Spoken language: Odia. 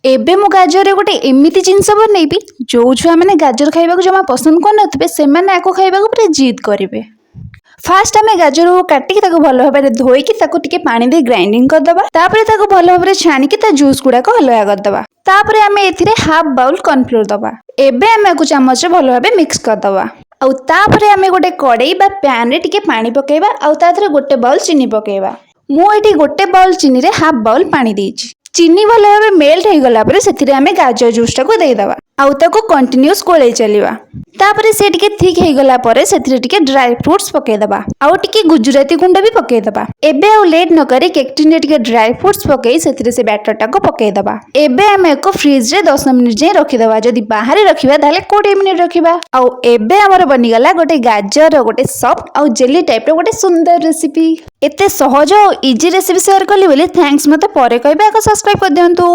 ଏବେ ମୁଁ ଗାଜରରେ ଗୋଟେ ଏମିତି ଜିନିଷ ବନେଇବି, ଯେଉଁ ଛୁଆମାନେ ଗାଜର ଖାଇବାକୁ ଜମା ପସନ୍ଦ କରୁନଥିବେ, ସେମାନେ ଆକୁ ଖାଇବାକୁ ପୁରା ଜିଦ୍ କରିବେ। ଫାଷ୍ଟ ଆମେ ଗାଜରକୁ କାଟିକି ତାକୁ ଭଲ ଭାବରେ ଧୋଇକି ତାକୁ ଟିକେ ପାଣି ଦେଇ ଗ୍ରାଇଣ୍ଡିଙ୍ଗ କରିଦେବା। ତାପରେ ତାକୁ ଭଲ ଭାବରେ ଛାଣିକି ତା ଜୁସ୍ ଗୁଡାକ ଅଲଗା କରିଦେବା। ତାପରେ ଆମେ ଏଥିରେ ହାଫ୍ ବାଉଲ କର୍ନଫ୍ଲୋର ଦେବା। ଏବେ ଆମେ ଆକୁ ଚାମଚରେ ଭଲ ଭାବେ ମିକ୍ସ କରିଦେବା। ଆଉ ତାପରେ ଆମେ ଗୋଟେ କଡ଼େଇ ବା ପ୍ୟାନରେ ଟିକେ ପାଣି ପକାଇବା ଆଉ ତା ଦେହରେ ଗୋଟେ ବାଉଲ ଚିନି ପକାଇବା। ମୁଁ ଏଠି ଗୋଟେ ବାଉଲ ଚିନିରେ ହାଫ୍ ବାଉଲ ପାଣି ଦେଇଛି। ଚିନି ଭଲ ଭାବେ ମେଲ୍ଟ ହେଇଗଲା ପରେ ସେଥିରେ ଆମେ ଗାଜର ଜୁସ୍ଟାକୁ ଦେଇଦେବା ଆଉ ତାକୁ କଣ୍ଟିନ୍ୟୁସ୍ ଗୋଳେଇ ଚାଲିବା। ତାପରେ ସେ ଟିକେ ଥିକ୍ ହେଇଗଲା ପରେ ସେଥିରେ ଟିକେ ଡ୍ରାଇ ଫ୍ରୁଟ୍ସ ପକାଇଦେବା ଆଉ ଟିକେ ଗୁଜୁରାତି ଗୁଣ୍ଡ ବି ପକାଇଦେବା। ଏବେ ଆଉ ଲେଟ୍ ନକରି କେକ୍ ଟିନରେ ଟିକେ ଡ୍ରାଇ ଫ୍ରୁଟ୍ସ ପକାଇ ସେଥିରେ ସେ ବ୍ୟାଟରଟାକୁ ପକାଇଦେବା। ଏବେ ଆମେ ଏକୁ ଫ୍ରିଜରେ 10 ମିନିଟ୍ ଯାଏଁ ରଖିଦେବା। ଯଦି ବାହାରେ ରଖିବା, ତାହେଲେ 20 ମିନିଟ୍ ରଖିବା। ଆଉ ଏବେ ଆମର ବନିଗଲା ଗୋଟେ ଗାଜରର ଗୋଟେ ସଫ୍ଟ ଆଉ ଜେଲି ଟାଇପ୍ର ଗୋଟେ ସୁନ୍ଦର ରେସିପି। ଏତେ ସହଜ ଆଉ ଇଜି ରେସିପି ସେୟାର କଲି ବୋଲି thanks ମୋତେ ପରେ କହିବେ। ଆଗ ସବସ୍କ୍ରାଇବ୍ କରିଦିଅନ୍ତୁ।